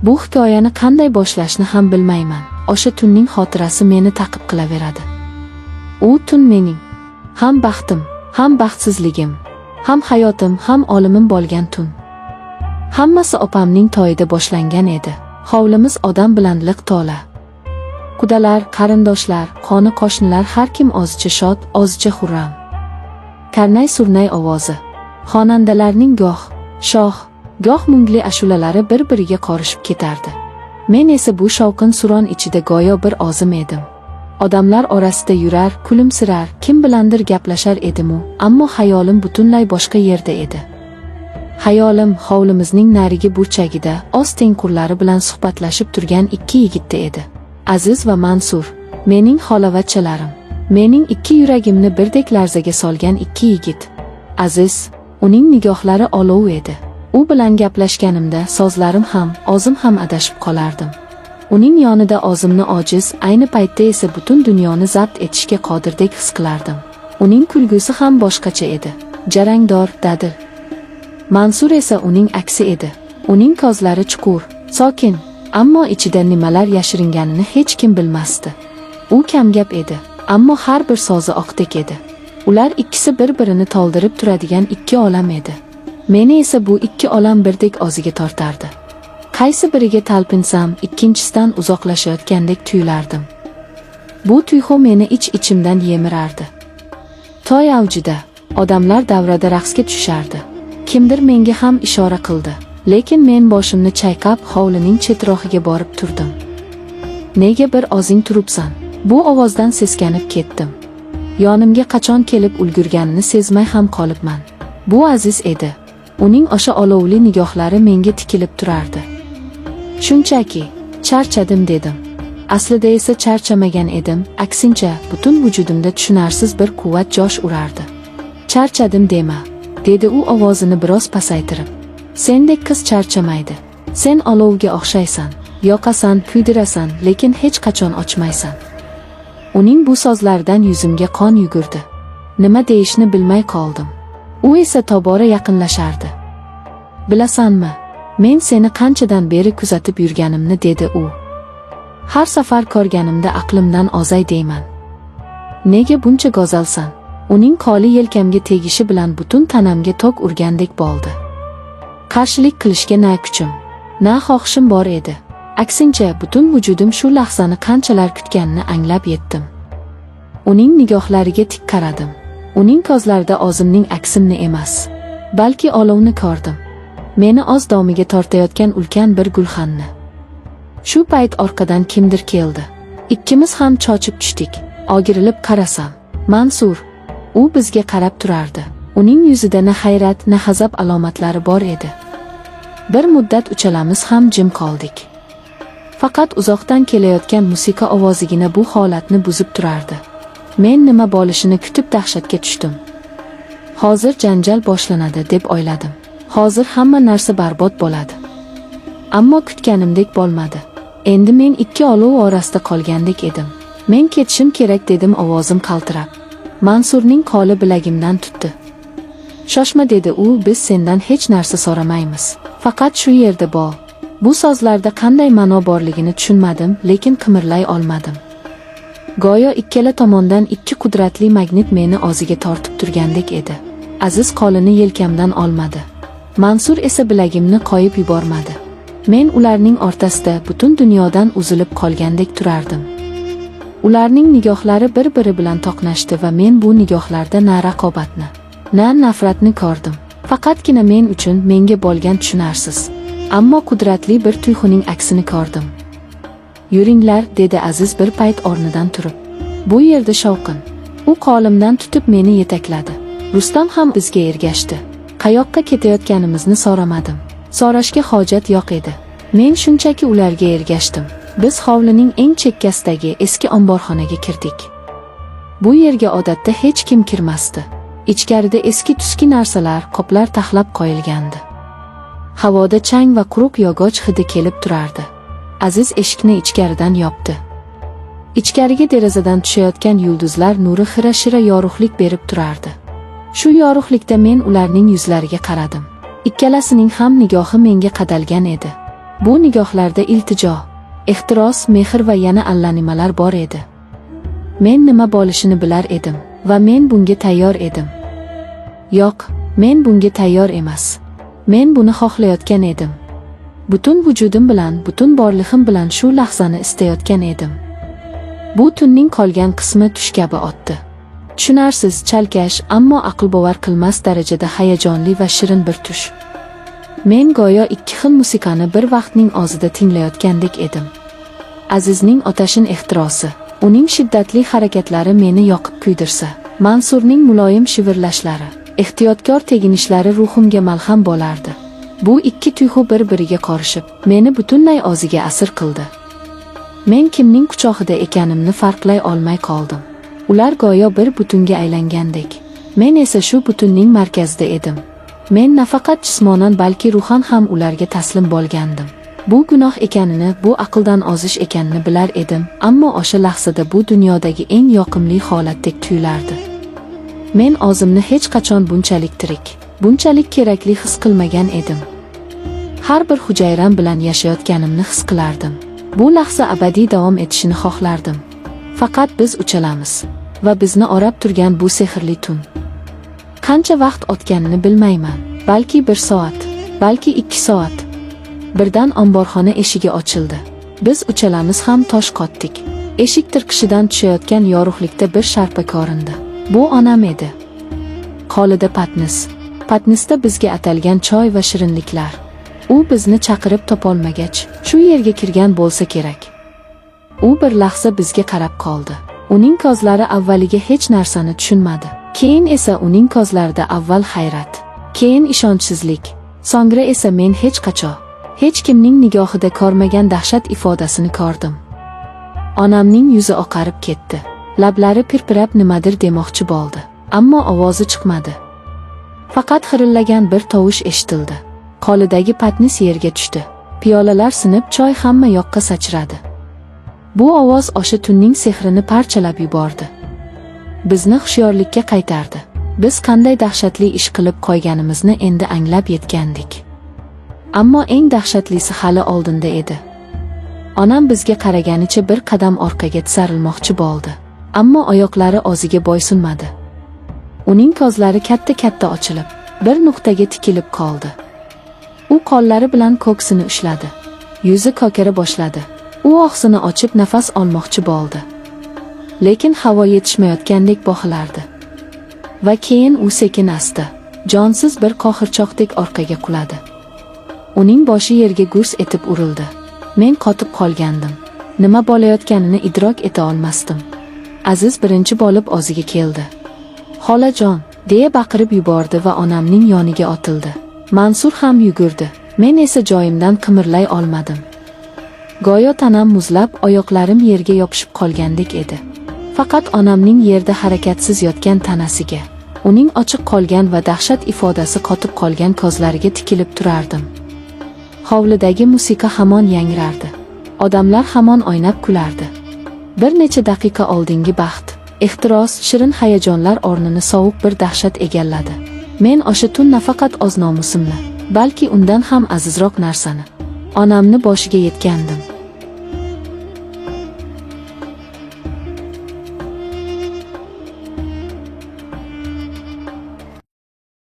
Bu hikoyani qanday boshlashni ham bilmayman. O'sha tunning xotirasi meni ta'qib qilaveradi. U tun mening ham baxtim, ham baxtsizligim, ham hayotim, ham olimim bo'lgan tun. Hammasi opamning to'yida boshlangan edi. Hovlimiz odam bilan liq to'la. Qudalar, qarindoshlar, qoni qo'shnilar, har kim o'zicha shod, o'zicha xurram. Karnay-surnay ovozi, xonandalarning goh sho'x, goh mungli ashulalari bir-biriga qorishib ketardi. Men esa bu shovqin suron ichida go'yo bir o'zim edim. Odamlar orasida yurar, kulimsirar, kim bilandir gaplashar edimu, ammo xayolim butunlay boshqa yerda edi. Xayolim hovlimizning narigi burchagida o'z tengqurlari bilan suhbatlashib turgan ikki yigitda edi. Aziz va Mansur, mening xolavachchalarim, mening ikki yuragimni birdek larzaga solgan ikki yigit. Aziz, uning nigohlari olov edi. U bilan gaplashganimda so'zlarim ham, o'zim ham adashib qolardim. Uning yonida o'zimni ojiz, ayni paytda esa butun dunyoni zabt etishga qodirdek his qilardim. Uning kulgusi ham boshqacha edi. Jarangdor, dadil. Mansur esa uning aksi edi. Uning ko'zlari chuqur, sokin, ammo ichida nimalar yashiringanini hech kim bilmasdi. U kamgap edi, ammo har bir so'zi o'qdek edi. Ular ikkisi bir-birini to'ldirib turadigan ikki olam edi. Meni esa bu ikki olam birdek o'ziga tortardi. Qaysi biriga talpinsam, ikkinchisidan uzoqlashayotgandek tuyulardim. Bu tuyg'u meni ich-ichimdan yemirardi. To'y avjida, odamlar davrada raqsga tushishardi. Kimdir menga ham ishora qildi, lekin men boshimni chayqab, hovlining chetrog'iga borib turdim. "Nega bir o'zing turibsan?" Bu ovozdan seskanib ketdim. Yonimga qachon kelib ulgurganini sezmay ham qolibman. Bu Aziz edi. Uning o'sha olovli nigohlari menga tikilib turardi. "Shunchaki, charchadim", dedim. Aslida esa charchamagan edim, aksincha, butun vujudimda tushunarsiz bir quvvat jo'sh urardi. "Charchadim dema", dedi u ovozini biroz pasaytirib. "Sendek qiz charchamaydi. Sen olovga o'xshaysan. Yoqasan, kuydirasan, lekin hech qachon o'chmaysan." Uning bu so'zlaridan yuzimga qon yugurdi. Nima deyishni bilmay qoldim. U esa tobora yaqinlashardi. "Bilasanmi, men seni qanchadan beri kuzatib yurganimni", dedi u. "Har safar ko'rganimda aqlimdan ozay deyman. Nega buncha go'zalsan?" Uning qo'li yelkamga tegishi bilan butun tanamga tok urgandek bo'ldi. Qarshilik qilishga na kuchim, na xohishim bor edi. Aksincha, butun vujudim shu lahzani qanchalar kutganini anglab yetdim. Uning nigohlariga tik qaradim. Uning ko'zlarida o'zimning aksimni emas, balki olovni ko'rdim. Meni o'z domiga tortayotgan ulkan bir gulxanni. Shu payt orqadan kimdir keldi. Ikkimiz ham cho'chib tushdik. O'girilib qarasam, Mansur. U bizga qarab turardi. Uning yuzida na hayrat, na g'azab alomatlari bor edi. Bir muddat uchalamiz ham jim qoldik. Faqat uzoqdan kelayotgan musiqa ovozigina bu holatni buzib turardi. Men nima bo'lishini kutib dahshatga tushdim. Hozir janjal boshlanadi deb o'yladim. Hozir hamma narsa barbod bo'ladi. Ammo kutganimdek bo'lmadi. Endi men ikki olov orasida qolgandek edim. "Men ketishim kerak", dedim ovozim qaltirab. Mansurning qo'li bilagimdan tutdi. "Shoshma", dedi u, "biz sendan hech narsa so'ramaymiz. Faqat shu yerda bo'l." Bu so'zlarda qanday ma'no borligini tushunmadim, lekin qimirlay olmadim. Go'yo ikkala tomondan ikki qudratli magnit meni o'ziga tortib turgandek edi. Aziz qo'lini yelkamdan olmadi. Mansur esa bilagimni qo'yib yubormadi. Men ularning o'rtasida butun dunyodan uzilib qolgandek turardim. Ularning nigohlari bir-biri bilan to'qnashdi va men bu nigohlarda na raqobatni, na nafratni ko'rdim. Faqatgina men uchun, menga bo'lgan tushunarsiz, ammo qudratli bir tuyg'uning aksini ko'rdim. "Yuringlar", dedi Aziz bir payt o'rnidan turib. "Bu yerda shovqin." U qo'limdan tutib meni yetakladi. Rustam ham bizga ergashdi. Qayoqqa ketayotganimizni so'ramadim. So'rashga hojat yo'q edi. Men shunchaki ularga ergashdim. Biz hovlining eng chekkasidagi eski omborxonaga kirdik. Bu yerga odatda hech kim kirmasdi. Ichkarida eski tuski narsalar, qoplar taxlab qo'yilgandi. Havoda chang va quruq yog'och hidi kelib turardi. Aziz eshikni ichkaridan yopdi. Ichkariga derazadan tushayotgan yulduzlar nuri xira-shira yorug'lik berib turardi. Shu yorug'likda men ularning yuzlariga qaradim. Ikkalasining ham nigohi menga qadalgan edi. Bu nigohlarda iltijo, ehtiros, mehr va yana allanimalar bor edi. Men nima bo'lishini bilar edim va men bunga tayyor edim. Yo'q, men bunga tayyor emas. Men buni xohlayotgan edim. Butun vujudim bilan, butun borlig'im bilan shu lahzani istayotgan edim. Bu tunning qolgan qismi tush kabi o'tdi. Tushunarsiz, chalkash, ammo aqlbovar qilmas darajada hayajonli va shirin bir tush. Men go'yo ikki xil musiqani bir vaqtning o'zida tinglayotgandek edim. Azizning otashin ehtirosi, uning shiddatli harakatlari meni yoqib kuydirsa, Mansurning muloyim shivirlashlari, ehtiyotkor teginishlari ruhimga malham bo'lardi. Bu ikki tuyg'u bir-biriga qorishib, meni butunlay o'ziga asir qildi. Men kimning quchog'ida ekanimni farqlay olmay qoldim. Ular go'yo bir butunga aylangandek. Men esa shu butunning markazida edim. Men nafaqat jismonan, balki ruhan ham ularga taslim bo'lgandim. Bu gunoh ekanini, bu aqldan ozish ekanini bilar edim, ammo o'sha lahzada bu dunyodagi eng yoqimli holatdek tuyulardi. Men o'zimni hech qachon bunchalik tirik, bunchalik kerakli his qilmagan edim. Har bir hujayram bilan yashayotganimni his qilardim. Bu lahza abadiy davom etishini xohlardim. Faqat biz uchalamiz va bizni orab turgan bu sehrli tun. Qancha vaqt o'tganini bilmayman. Balki bir soat, balki 2 soat. Birdan omborxona eshigi ochildi. Biz uchalamiz ham tosh qotdik. Eshik tirqishidan tushayotgan yorug'likda bir sharpa ko'rindi. Bu onam edi. Qo'lida patnis. Patnisda bizga atalgan choy va shirinliklar. U bizni chaqirib topolmagach, shu yerga kirgan bo'lsa kerak. U bir lahza bizga qarab qoldi. Uning ko'zlari avvaliga hech narsani tushunmadi. Keyin esa uning ko'zlarida avval hayrat, keyin ishonchsizlik, so'ngra esa men hech qachon hech kimning nigohida ko'rmagan dahshat ifodasini ko'rdim. Onamning yuzi oqarib ketdi. Lablari pirpirab nimadir demoqchi bo'ldi, ammo ovozi chiqmadi. Faqat xirillagan bir tovush eshitildi. Qo'lidagi patnis yerga tushdi. Piyolalar sinib, choy hamma yoqqa sachradi. Bu ovoz o'sha tunning sehrini parchalab yubordi. Bizni hushyorlikka qaytardi. Biz qanday dahshatli ish qilib qo'yganimizni endi anglab yetgandik. Ammo eng dahshatlisi hali oldinda edi. Onam bizga qaraganicha bir qadam orqaga tisarilmoqchi bo'ldi. Ammo oyoqlari o'ziga bo'ysunmadi. Uning ko'zlari katta-katta ochilib, bir nuqtaga tikilib qoldi. U qo'llari bilan ko'ksini ushladi. Yuzi kokara boshladi. U og'zini ochib nafas olmoqchi bo'ldi. Lekin havo yetishmayotgandek bo'g'ilardi. Va keyin u sekin asta, jonsiz bir qo'g'irchoqdek orqaga quladi. Uning boshi yerga gurs etib urildi. Men qotib qolgandim. Nima bo'layotganini idrok eta olmasdim. Aziz birinchi bo'lib o'ziga keldi. "Xolajon!" deya baqirib yubordi va onamning yoniga otildi. Mansur ham yugurdi. Men esa joyimdan qimirlay olmadim. Go'yo tanam muzlab, oyoqlarim yerga yopishib qolgandek edi. Faqat onamning yerda harakatsiz yotgan tanasiga, uning ochiq qolgan va dahshat ifodasi qotib qolgan ko'zlariga tikilib turardim. Hovlidagi musiqa hamon yangrardi. Odamlar hamon o'ynab kulardi. Bir necha daqiqa oldingi baxt, ehtiros, shirin hayajonlar o'rnini sovuq bir dahshat egalladi. Men o'sha tun nafaqat o'z nomusimni, balki undan ham azizroq narsani, onamni boshiga yetgandim.